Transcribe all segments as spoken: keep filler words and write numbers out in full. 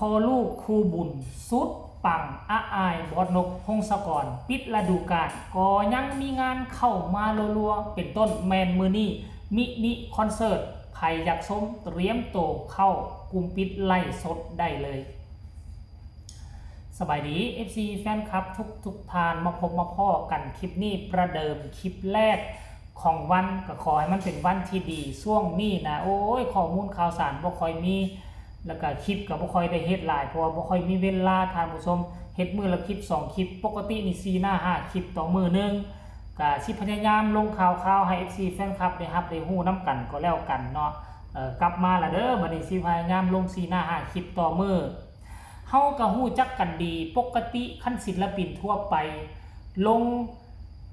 พ่อลูกคู่บุญสุดปัง อาอาย บอสนก พงศกร ปิดฤดูกาลก็ยังมีงานเข้ามารัวๆ เป็นต้นแม่นมื้อนี้ มินิคอนเสิร์ต ไผอยากชมเตรียมโตเข้ากลุ่มปิดไลฟ์สดได้เลย สบายดี เอฟซี แฟนคลับทุกทุกท่าน มาพบมาพ้อกันคลิปนี้ประเดิมคลิปแรกของวัน ก็ขอให้มันเป็นวันที่ดี ช่วงนี้นะ โอ้ย ข้อมูลข่าวสารบ่ค่อยมี แล้วก็คลิปก็บ่ค่อยได้เฮ็ดหลาย เพราะว่าบ่ค่อยมีเวลา ท่านผู้ชม เฮ็ดมื้อละคลิปสองคลิป ปกตินี่สี่หน้าห้าคลิปต่อมื้อหนึ่ง ก็สิพยายามลงข่าวๆ ให้ เอฟซี แฟนคลับได้รับได้รู้นำกันก็แล้วกันเนาะ เอ่อ กลับมาละเด้อ บัดนี้สิพยายามลงสี่หน้าห้าคลิปต่อมื้อ เฮาก็รู้จักกันดี ปกติคันศิลปินทั่วไป ลง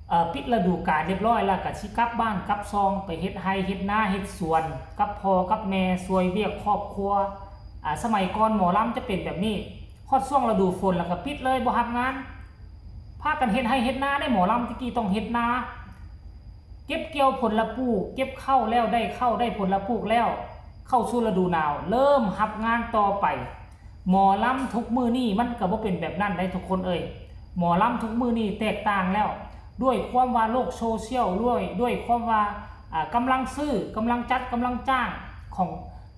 เอ่อ ปิดฤดูกาลเรียบร้อยแล้วก็สิกลับบ้านกลับช่อง ไปเฮ็ดไร่เฮ็ดนาเฮ็ดสวน กับพ่อกับแม่ ช่วยเวียกครอบครัว อ่า สมัยก่อนหมอลำจะเป็นแบบนี้ ฮอดช่วงฤดูฝนแล้วก็ปิดเลย บ่รับงาน พากันเฮ็ดไร่เฮ็ดนาได้ หมอลำตะกี้ต้องเฮ็ดนา เก็บเกี่ยวผลปลูก เก็บข้าวแล้วได้ข้าวได้ผลปลูกแล้ว เข้าสู่ฤดูหนาว เริ่มรับงานต่อไป หมอลำทุกมื้อนี้มันก็บ่เป็นแบบนั้นได้ทุกคนเอ้ย หมอลำทุกมื้อนี้แตกต่างแล้ว ด้วยความว่าโลกโซเชียล ด้วย ด้วยความว่า อ่า กำลังซื้อ กำลังจัด กำลังจ้าง ของ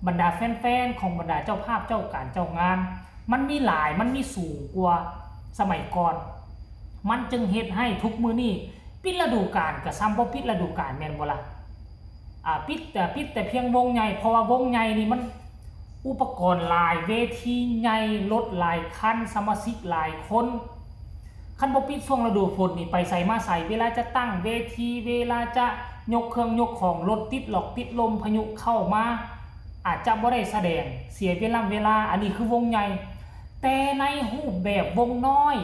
บรรดาแฟนๆ ของบรรดาเจ้าภาพ เจ้าการ เจ้างาน มันมีหลาย มันมีสูงกว่าสมัยก่อน มันจึงเฮ็ดให้ทุกมื้อนี้ ปิดฤดูกาลก็ส่ำบ่ปิดฤดูกาล แม่นบ่ล่ะ อ่า ปิดแต่ ปิดแต่เพียงวงใหญ่ เพราะว่าวงใหญ่นี่มันอุปกรณ์หลาย เวทีใหญ่ รถหลายคัน สมาชิกหลายคน คันบ่ปิดช่วงฤดูฝนนี่ ไปไสมาไส เวลาจะตั้งเวที เวลาจะยกเครื่องยกของ รถติดหลอกติดลม พายุเข้ามา อาจจะบ่ได้แสดง เสียเวลา เวลา อันนี้คือวงใหญ่ แต่ในรูปแบบวงน้อย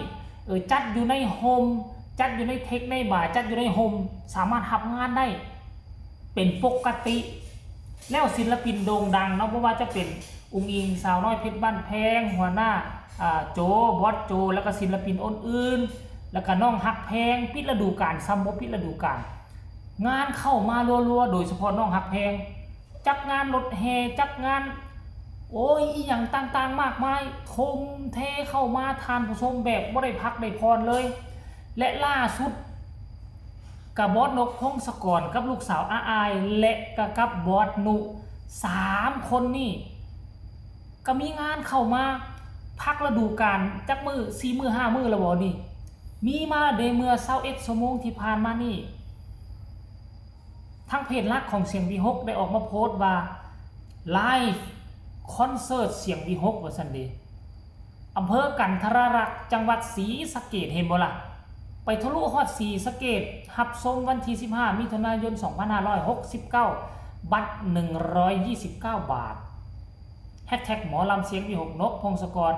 เออ จัดอยู่ในโฮม จัดอยู่ในเทคในบาร์ จัดอยู่ในโฮม สามารถรับงานได้เป็นปกติ แล้วศิลปินโด่งดังเนาะ บ่ว่าจะเป็นอุ๋งอิ๋ง สาวน้อยเพชรบ้านแพง หัวหน้า อ่า โจ บอสโจ แล้วก็ศิลปินอื่นๆ แล้วก็น้องฮักแพง ปิดฤดูกาลส่ำบ่ปิดฤดูกาล งานเข้ามารัวๆ โดยเฉพาะน้องฮักแพง จักงานรถแห่ จักงาน โอ้ย อีหยังต่างๆ มากมาย ทุ่มเทเข้ามา ท่านผู้ชม แบบบ่ได้พักได้ผ่อนเลย และล่าสุด กับบอสนก พงศกร กับลูกสาวอาอาย และก็กับบอสนุ สามคนนี่ ก็มีงานเข้ามา พักฤดูกาลจักมื้อ สี่มื้อ ห้ามื้อแล้วบ่นี่ มีมาเด้ เมื่อซาวเอ็ดชั่วโมงที่ผ่านมานี่ ทางเพจหลักของเสียงวิหคได้ออกมาโพสต์ว่า ไลฟ์คอนเสิร์ตเสียงวิหค ว่าซั่นเด้ อำเภอกันทรารักษ์ จังหวัดศรีสะเกษ เห็นบ่ล่ะ ไปทะลุฮอดศรีสะเกษ รับชมวันที่สิบห้า มิถุนายน สองพันห้าร้อยหกสิบเก้า บัตร หนึ่งร้อยยี่สิบเก้าบาท แฮชแท็กหมอลำเสียงวิหค นก พงศกร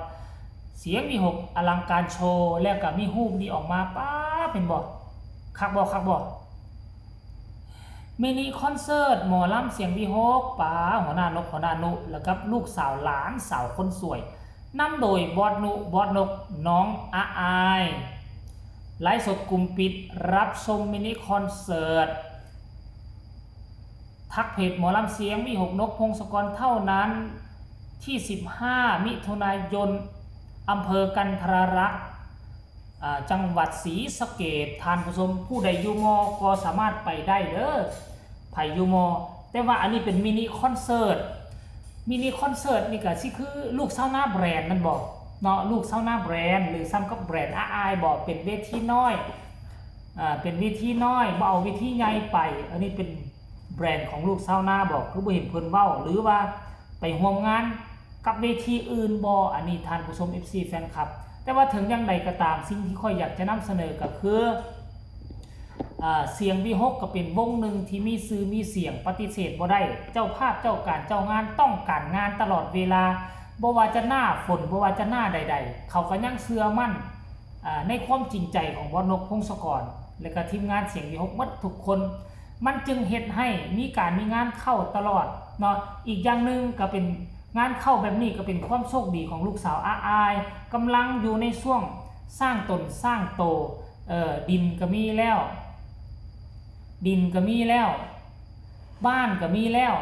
เสียงวิหค อลังการโชว์ แล้วก็มีรูปนี้ออกมา ป๊าบ เห็นบ่ คักบ่ คักบ่ มินิคอนเสิร์ตหมอลำเสียงวิหค ป๊าบ หัวหน้านก หัวหน้านุ แล้วกับลูกสาวหลานสาวคนสวย นำโดยบอสนุ บอสนก น้องอาอาย ไลฟ์สดกลุ่มปิด รับชมมินิคอนเสิร์ต ทักเพจหมอลำเสียงวิหค นก พงศกร เท่านั้น ที่สิบห้า มิถุนายน อำเภอกันทรารักษ์ อ่า จังหวัดศรีสะเกษ ท่านผู้ชม ผู้ใดอยู่มอ ก็สามารถไปได้เด้อ ไผอยู่มอ แต่ว่าอันนี้เป็นมินิคอนเสิร์ต มินิคอนเสิร์ตนี่ก็สิคือลูกชาวนาแบรนด์นั่นบ่เนาะ ลูกชาวนาแบรนด์ หรือส่ำกับแบรนด์อาอายบ่ เป็นเวทีน้อย อ่า เป็นเวทีน้อย บ่เอาเวทีใหญ่ไป อันนี้เป็นแบรนด์ของลูกชาวนาบ่ คือบ่เห็นเพิ่นเว้า หรือว่าไปร่วมงานกับเวทีอื่นบ่ อันนี้ท่านผู้ชม เอฟซี แฟนคลับ แต่ว่าถึงอย่างใดก็ตาม สิ่งที่ข้อยอยากจะนำเสนอก็คือ อ่า เสียงวิหค ก็เป็นวงหนึ่งที่มีชื่อมีเสียง ปฏิเสธบ่ได้ เจ้าภาพ เจ้าการ เจ้างาน ต้องการงานตลอดเวลา บ่ว่าจะหน้าฝน บ่ว่าจะหน้าใดๆ เขาก็ยังเชื่อมั่น อ่า ในความจริงใจของบอสนก พงศกร และก็ทีมงานเสียงวิหค หมดทุกคน มันจึงเฮ็ดให้มีการมีงานเข้าตลอดเนาะ อีกอย่างหนึ่งก็เป็นงานเข้าแบบนี้ก็เป็นความโชคดีของลูกสาวอาอาย กำลังอยู่ในช่วงสร้างตนสร้างโต เอ่อ ดินก็มีแล้ว ดินก็มีแล้ว บ้านก็มีแล้ว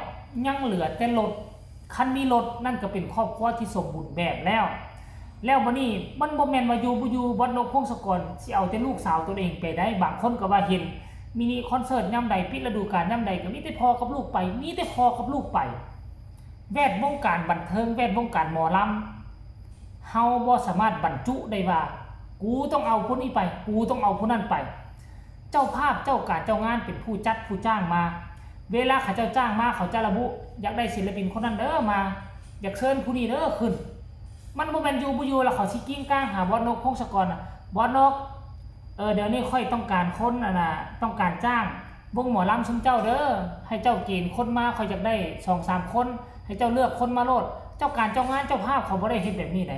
ยังเหลือแต่รถ คันมีรถนั่นก็เป็นครอบครัวที่สมบูรณ์แบบแล้ว แล้วบัดนี้มันบ่แม่นว่าอยู่บ่อยู่ บอสนก พงศกร สิเอาแต่ลูกสาวตัวเองไปได้ บางคนก็ว่าเห็นมินิคอนเสิร์ตยามใด ปิดฤดูกาลยามใด ก็มีแต่พ่อกับลูกไป มีแต่พ่อกับลูกไป แวดวงการบันเทิง แวดวงการหมอลำ เฮาบ่สามารถบรรจุได้ว่า กูต้องเอาผู้นี้ไป กูต้องเอาผู้นั้นไป เจ้าภาพเจ้าการเจ้างานเป็นผู้จัดผู้จ้างมา เวลาเขาเจ้าจ้างมาเขาจะระบุ อยากได้ศิลปินคนนั้นเด้อมา อยากเชิญผู้นี้เด้อขึ้น มันบ่แม่นอยู่บ่อยู่แล้วเขาสิกิ้งก้างหาบอสนก พงศกรน่ะ บอสนก เออ เดี๋ยวนี้ข้อยต้องการคนน่ะนะ ต้องการจ้างวงหมอลำซุมเจ้าเด้อ ให้เจ้าเกณฑ์คนมา ข้อยอยากได้สองสามคน ให้เจ้าเลือกคนมาโลด เจ้าการเจ้างานเจ้าภาพเขาบ่ได้เฮ็ดแบบนี้ได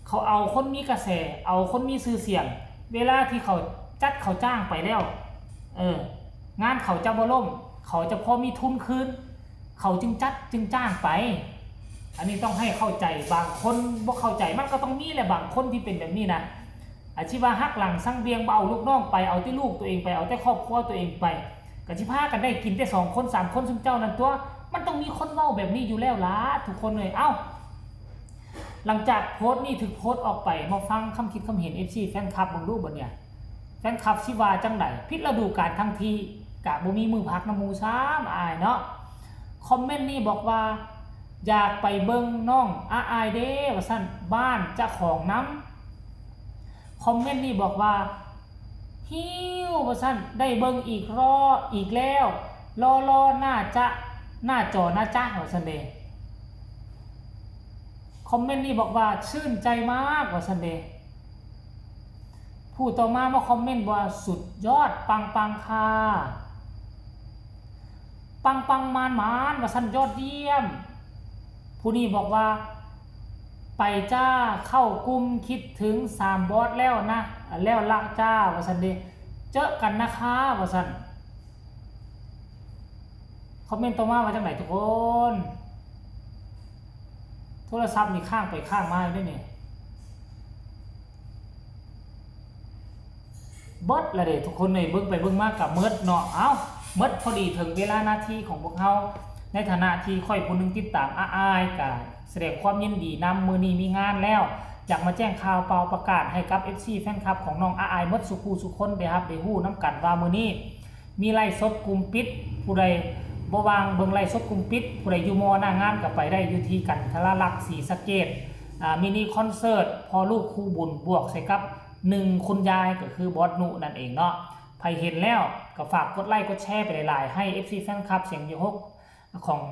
เขาเอาคนมีกระแส เอาคนมีชื่อเสียง เวลาที่เขาจัดเขาจ้างไปแล้ว เออ งานเขาจะบ่ล่ม เขาจะพอมีทุนคืน เขาจึงจัดจึงจ้างไป อันนี้ต้องให้เข้าใจ บางคนบ่เข้าใจ มันก็ต้องมีแหละบางคนที่เป็นแบบนี้นะ อาชีพว่าหักหลังสังเวียง บ่เอาลูกน้องไป เอาแต่ลูกตัวเองไป เอาแต่ครอบครัวตัวเองไป ก็สิพากันได้กินแต่สองคนสามคนซุมเจ้านั่นตัว มันต้องมีคนเว้าแบบนี้อยู่แล้วล่ะทุกคนเอ้ย เอ้า หลังจากโพสต์นี้ถูกโพสต์ออกไป มาฟังคำคิดคำเห็น เอฟซี แฟนคลับเบิ่งดูบัดเนี่ย แฟนคลับสิว่าจังใด ผิดฤดูกาลทั้งที กะบ่มีมือพักนำหมู่ซ้ำ อ้ายเนาะ คอมเมนต์นี้บอกว่า อยากไปเบิ่งน้องอ้ายเด้ ว่าซั่น บ้านเจ้าของนำ คอมเมนต์นี้บอกว่า ฮิ้ว ว่าซั่น ได้เบิ่งอีกรอบอีกแล้ว รอๆ น่าจะ หน้าจอนะจ๊ะ ว่าซั่นเด้ คอมเมนต์นี้บอกว่า ชื่นใจมาก ว่าซั่นเด้ ผู้ต่อมามาคอมเมนต์ว่า สุดยอด ปังปังค่ะ ปังปังมานมาน ว่าซั่น ยอดเยี่ยม ผู้นี้บอกว่า ไปจ้า เข้ากลุ่มคิดถึงสามบอสแล้วนะ แล้วละจ้า ว่าซั่นเด้ เจอกันนะคะ ว่าซั่น คอมเมนต์ต่อมาว่าจังไดทุกคน โทรศัพท์นี่ค้างไปค้างมาอยู่เด้นี่ เบิดละเด้ทุกคนเอ้ย เบิ่งไปเบิ่งมาก็เมิดเนาะ เอ้า เมิดพอดีถึงเวลานาทีของพวกเฮา ในฐานะที่ข้อยผู้หนึ่งติดตามอ้ายๆ ก็แสดงความยินดีนำ มื้อนี้มีงานแล้ว อยากมาแจ้งข่าวเป่าประกาศให้กับ เอฟซี แฟนคลับของน้องอ้ายๆ เมิดสุผู้สุคนได้รับได้ฮู้นำกันว่ามื้อนี้ มีไลฟ์สดกลุ่มปิด ผู้ใดบ่ว่างเบิ่งไลฟ์สดกลุ่มปิด ผู้ใดอยู่มอหน้างานก็ไปได้ อยู่ที่กันทรลักษณ์ ศรีสะเกษ อ่า มินิคอนเสิร์ต พ่อลูกคู่บุญ บวกใส่กับหนึ่งคุณยาย ก็คือบอสนุนั่นเองเนาะ ไผเห็นแล้วก็ฝากกดไลค์กดแชร์ไปหลายๆ ให้ เอฟซี แฟนคลับเสียงวิหก ของ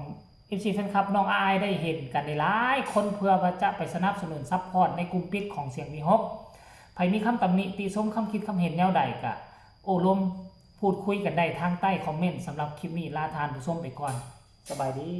เอฟซี แฟนคลับน้องอ้ายได้เห็นกันหลายๆ คน เพื่อว่าจะไปสนับสนุนซัพพอร์ตในกลุ่มปิดของเสียงวิหก ไผมีคำตำหนิติชม คำคิดคำเห็นแนวใดก็โอ้ลมพูดคุยกันได้ทางใต้คอมเมนต์ สำหรับคลิปนี้ลาท่านผู้ชมไปก่อน สบายดี